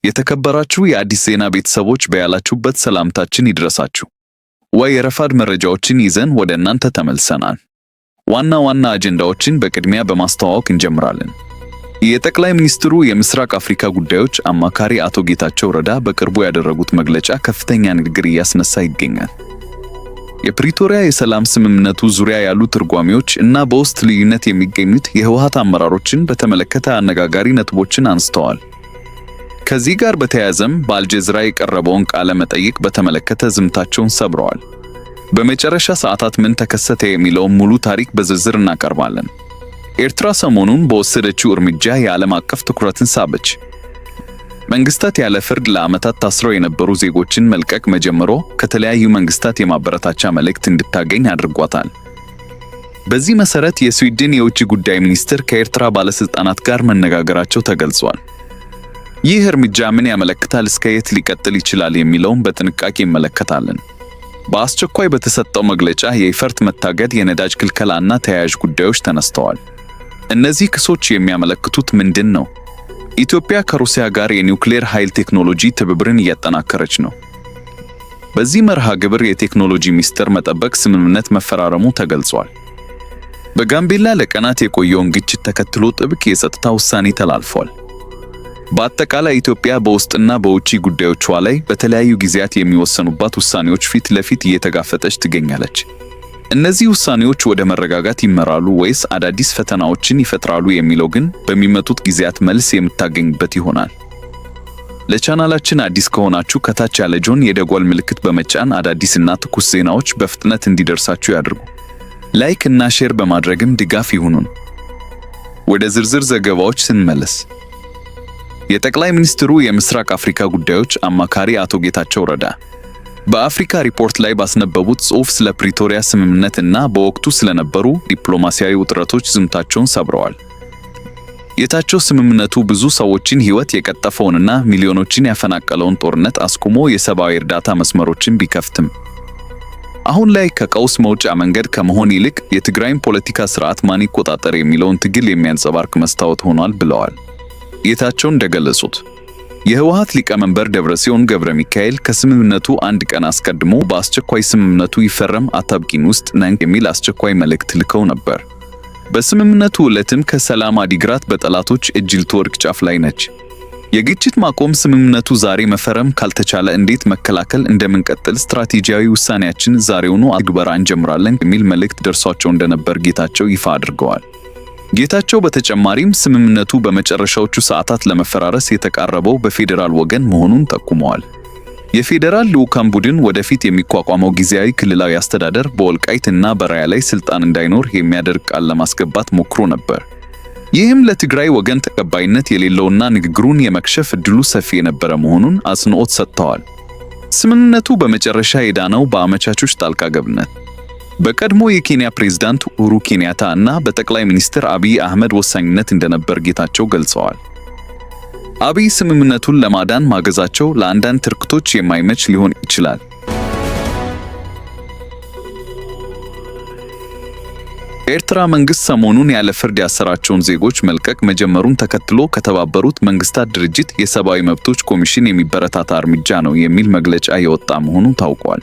የተከበራችሁ የአዲስ ዜና ቤተሰቦች፣ በያላችሁበት ሰላምታችን ይድረሳችሁ። ወይ የረፋድ መረጃዎችን ይዘን ወደ እናንተ ተመልሰናል። ዋና ዋና አጀንዳዎችን በቅድሚያ በማስተዋወቅ እንጀምራለን። የጠቅላይ ሚኒስትሩ የምስራቅ አፍሪካ ጉዳዮች አማካሪ አቶ ጌታቸው ረዳ በቅርቡ ያደረጉት መግለጫ ከፍተኛ ንግግር እያስነሳ ይገኛል። የፕሪቶሪያ የሰላም ስምምነቱ ዙሪያ ያሉ ትርጓሜዎች እና በውስጥ ልዩነት የሚገኙት የህወሓት አመራሮችን በተመለከተ አነጋጋሪ ነጥቦችን አንስተዋል። ከዚህ ጋር በተያያዘም በአልጀዚራ የቀረበውን ቃለ መጠይቅ በተመለከተ ዝምታቸውን ሰብረዋል። በመጨረሻ ሰዓታት ምን ተከሰተ የሚለውን ሙሉ ታሪክ በዝርዝር እናቀርባለን። ኤርትራ ሰሞኑን በወሰደችው እርምጃ የዓለም አቀፍ ትኩረትን ሳበች። መንግስታት ያለ ፍርድ ለዓመታት ታስረው የነበሩ ዜጎችን መልቀቅ መጀመሯ ከተለያዩ መንግስታት የማበረታቻ መልእክት እንድታገኝ አድርጓታል። በዚህ መሰረት የስዊድን የውጭ ጉዳይ ሚኒስትር ከኤርትራ ባለስልጣናት ጋር መነጋገራቸው ተገልጿል። ይህ እርምጃ ምን ያመለክታል፣ እስከ የት ሊቀጥል ይችላል የሚለውን በጥንቃቄ እንመለከታለን። በአስቸኳይ በተሰጠው መግለጫ የኢፈርት መታገድ፣ የነዳጅ ክልከላና ተያያዥ ጉዳዮች ተነስተዋል። እነዚህ ክሶች የሚያመለክቱት ምንድን ነው? ኢትዮጵያ ከሩሲያ ጋር የኒውክሌር ኃይል ቴክኖሎጂ ትብብርን እያጠናከረች ነው። በዚህ መርሃ ግብር የቴክኖሎጂ ሚስጥር መጠበቅ ስምምነት መፈራረሙ ተገልጿል። በጋምቤላ ለቀናት የቆየውን ግጭት ተከትሎ ጥብቅ የጸጥታ ውሳኔ ተላልፏል። በአጠቃላይ ኢትዮጵያ በውስጥና በውጪ ጉዳዮቿ ላይ በተለያዩ ጊዜያት የሚወሰኑባት ውሳኔዎች ፊት ለፊት እየተጋፈጠች ትገኛለች። እነዚህ ውሳኔዎች ወደ መረጋጋት ይመራሉ ወይስ አዳዲስ ፈተናዎችን ይፈጥራሉ የሚለው ግን በሚመጡት ጊዜያት መልስ የምታገኝበት ይሆናል። ለቻናላችን አዲስ ከሆናችሁ ከታች ያለውን የደወል ምልክት በመጫን አዳዲስና ትኩስ ዜናዎች በፍጥነት እንዲደርሳችሁ ያድርጉ። Like እና share በማድረግም ድጋፍ ይሁኑን። ወደ ዝርዝር ዘገባዎች ስንመለስ፣ የጠቅላይ ሚኒስትሩ የምስራቅ አፍሪካ ጉዳዮች አማካሪ አቶ ጌታቸው ረዳ በአፍሪካ ሪፖርት ላይ ባስነበቡት ጽሑፍ ስለ ፕሪቶሪያ ስምምነት እና በወቅቱ ስለነበሩ ዲፕሎማሲያዊ ውጥረቶች ዝምታቸውን ሰብረዋል። ጌታቸው ስምምነቱ ብዙ ሰዎችን ሕይወት የቀጠፈውንና ሚሊዮኖችን ያፈናቀለውን ጦርነት አስቁሞ የሰብአዊ እርዳታ መስመሮችን ቢከፍትም፣ አሁን ላይ ከቀውስ መውጫ መንገድ ከመሆን ይልቅ የትግራይን ፖለቲካ ስርዓት ማን ይቆጣጠር የሚለውን ትግል የሚያንጸባርቅ መስታወት ሆኗል ብለዋል። ጌታቸው እንደገለጹት የህወሓት ሊቀመንበር ደብረጽዮን ገብረ ሚካኤል ከስምምነቱ አንድ ቀን አስቀድሞ በአስቸኳይ ስምምነቱ ይፈረም፣ አጣብቂኝ ውስጥ ነን የሚል አስቸኳይ መልእክት ልከው ነበር። በስምምነቱ ዕለትም ከሰላም አዲግራት በጠላቶች እጅ ልትወድቅ ጫፍ ላይ ነች። የግጭት ማቆም ስምምነቱ ዛሬ መፈረም ካልተቻለ እንዴት መከላከል እንደምንቀጥል ስትራቴጂያዊ ውሳኔያችን ዛሬውኑ ትግበራ እንጀምራለን የሚል መልእክት ደርሷቸው እንደነበር ጌታቸው ይፋ አድርገዋል። ጌታቸው በተጨማሪም ስምምነቱ በመጨረሻዎቹ ሰዓታት ለመፈራረስ የተቃረበው በፌዴራል ወገን መሆኑን ጠቁመዋል። የፌዴራል ልዑካን ቡድን ወደፊት የሚቋቋመው ጊዜያዊ ክልላዊ አስተዳደር በወልቃይት እና በራያ ላይ ስልጣን እንዳይኖር የሚያደርግ ቃል ለማስገባት ሞክሮ ነበር። ይህም ለትግራይ ወገን ተቀባይነት የሌለውና ንግግሩን የመክሸፍ ዕድሉ ሰፊ የነበረ መሆኑን አጽንኦት ሰጥተዋል። ስምምነቱ በመጨረሻ የዳነው በአመቻቾች ጣልቃ ገብነት፣ በቀድሞ የኬንያ ፕሬዝዳንት ኡሁሩ ኬንያታ እና በጠቅላይ ሚኒስትር አብይ አህመድ ወሳኝነት እንደነበር ጌታቸው ገልጸዋል። አብይ ስምምነቱን ለማዳን ማገዛቸው ለአንዳንድ ትርክቶች የማይመች ሊሆን ይችላል። የኤርትራ መንግስት ሰሞኑን ያለ ፍርድ ያሰራቸውን ዜጎች መልቀቅ መጀመሩን ተከትሎ ከተባበሩት መንግስታት ድርጅት የሰብአዊ መብቶች ኮሚሽን የሚበረታታ እርምጃ ነው የሚል መግለጫ የወጣ መሆኑ ታውቋል።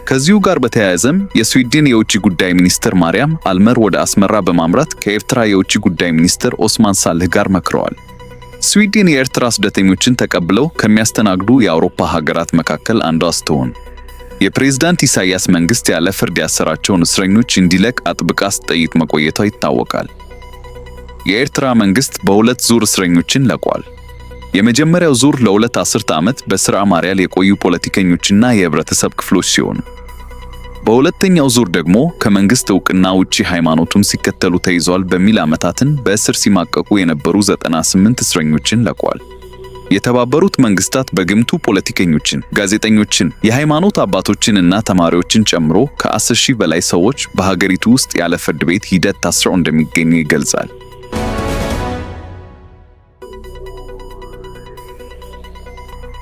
ከዚሁ ጋር በተያያዘም የስዊድን የውጭ ጉዳይ ሚኒስትር ማርያም አልመር ወደ አስመራ በማምራት ከኤርትራ የውጭ ጉዳይ ሚኒስትር ኦስማን ሳልህ ጋር መክረዋል። ስዊድን የኤርትራ ስደተኞችን ተቀብለው ከሚያስተናግዱ የአውሮፓ ሀገራት መካከል አንዷ ስትሆን፣ የፕሬዝዳንት ኢሳያስ መንግስት ያለ ፍርድ ያሰራቸውን እስረኞች እንዲለቅ አጥብቃ ስትጠይቅ መቆየቷ ይታወቃል። የኤርትራ መንግስት በሁለት ዙር እስረኞችን ለቋል። የመጀመሪያው ዙር ለ2 አስርተ ዓመት በስራ ማሪያል የቆዩ ፖለቲከኞችና የህብረተሰብ ክፍሎች ሲሆኑ፣ በሁለተኛው ዙር ደግሞ ከመንግስት እውቅና ውጪ ሃይማኖቱን ሲከተሉ ተይዘዋል በሚል ዓመታትን በእስር ሲማቀቁ የነበሩ 98 እስረኞችን ለቋል። የተባበሩት መንግስታት በግምቱ ፖለቲከኞችን፣ ጋዜጠኞችን፣ የሃይማኖት አባቶችን እና ተማሪዎችን ጨምሮ ከ10,000 በላይ ሰዎች በሀገሪቱ ውስጥ ያለ ፍርድ ቤት ሂደት ታስረው እንደሚገኙ ይገልጻል።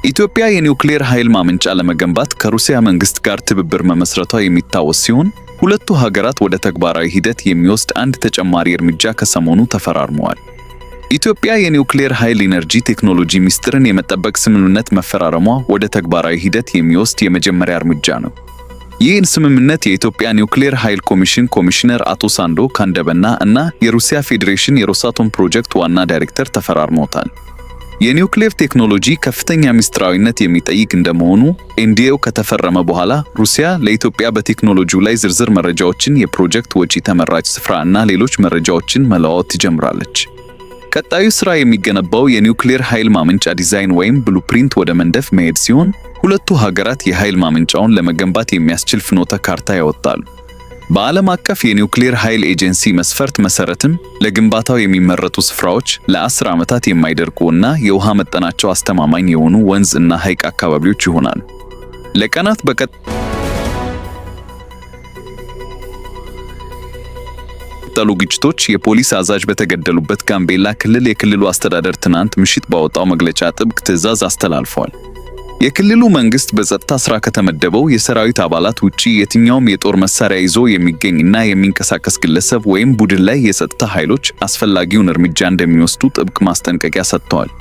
ኢትዮጵያ የኒውክሌር ኃይል ማመንጫ ለመገንባት ከሩሲያ መንግስት ጋር ትብብር መመስረቷ የሚታወስ ሲሆን፣ ሁለቱ ሀገራት ወደ ተግባራዊ ሂደት የሚወስድ አንድ ተጨማሪ እርምጃ ከሰሞኑ ተፈራርመዋል። ኢትዮጵያ የኒውክሌር ኃይል ኢነርጂ ቴክኖሎጂ ሚስጥርን የመጠበቅ ስምምነት መፈራረሟ ወደ ተግባራዊ ሂደት የሚወስድ የመጀመሪያ እርምጃ ነው። ይህን ስምምነት የኢትዮጵያ ኒውክሌር ኃይል ኮሚሽን ኮሚሽነር አቶ ሳንዶ ካንደበና እና የሩሲያ ፌዴሬሽን የሮሳቶም ፕሮጀክት ዋና ዳይሬክተር ተፈራርመውታል። የኒውክሌር ቴክኖሎጂ ከፍተኛ ምስጢራዊነት የሚጠይቅ እንደመሆኑ NDA ው ከተፈረመ በኋላ ሩሲያ ለኢትዮጵያ በቴክኖሎጂው ላይ ዝርዝር መረጃዎችን፣ የፕሮጀክት ወጪ፣ ተመራጭ ስፍራ እና ሌሎች መረጃዎችን መለዋወጥ ትጀምራለች። ቀጣዩ ስራ የሚገነባው የኒውክሌር ኃይል ማመንጫ ዲዛይን ወይም blueprint ወደ መንደፍ መሄድ ሲሆን ሁለቱ ሀገራት የኃይል ማመንጫውን ለመገንባት የሚያስችል ፍኖተ ካርታ ያወጣሉ። በዓለም አቀፍ የኒውክሌር ኃይል ኤጀንሲ መስፈርት መሰረትም ለግንባታው የሚመረጡ ስፍራዎች ለ10 ዓመታት የማይደርቁ እና የውሃ መጠናቸው አስተማማኝ የሆኑ ወንዝ እና ሐይቅ አካባቢዎች ይሆናሉ። ለቀናት በቀጠሉ ግጭቶች የፖሊስ አዛዥ በተገደሉበት ጋምቤላ ክልል የክልሉ አስተዳደር ትናንት ምሽት ባወጣው መግለጫ ጥብቅ ትዕዛዝ አስተላልፏል። የክልሉ መንግስት በጸጥታ ስራ ከተመደበው የሰራዊት አባላት ውጪ የትኛውም የጦር መሳሪያ ይዞ የሚገኝ እና የሚንቀሳቀስ ግለሰብ ወይም ቡድን ላይ የጸጥታ ኃይሎች አስፈላጊውን እርምጃ እንደሚወስዱ ጥብቅ ማስጠንቀቂያ ሰጥተዋል።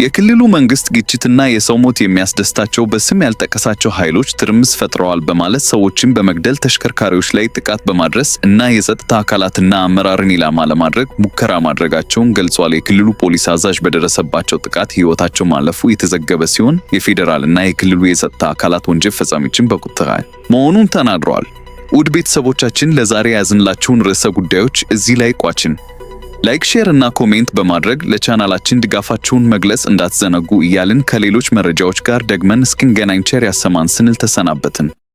የክልሉ መንግስት ግጭትና የሰው ሞት የሚያስደስታቸው በስም ያልጠቀሳቸው ኃይሎች ትርምስ ፈጥረዋል በማለት ሰዎችን በመግደል፣ ተሽከርካሪዎች ላይ ጥቃት በማድረስ እና የጸጥታ አካላትና አመራርን ኢላማ ለማድረግ ሙከራ ማድረጋቸውን ገልጿል። የክልሉ ፖሊስ አዛዥ በደረሰባቸው ጥቃት ሕይወታቸው ማለፉ የተዘገበ ሲሆን የፌዴራል እና የክልሉ የጸጥታ አካላት ወንጀል ፈጻሚዎችን በቁጥጥር መሆኑን ተናግረዋል። ውድ ቤተሰቦቻችን፣ ለዛሬ የያዝንላችሁን ርዕሰ ጉዳዮች እዚህ ላይ ቋጭን። Like፣ share እና comment በማድረግ ለቻናላችን ድጋፋችሁን መግለጽ እንዳትዘነጉ እያልን ከሌሎች መረጃዎች ጋር ደግመን እስክንገናኝ ቸር ያሰማን ስንል ተሰናበትን።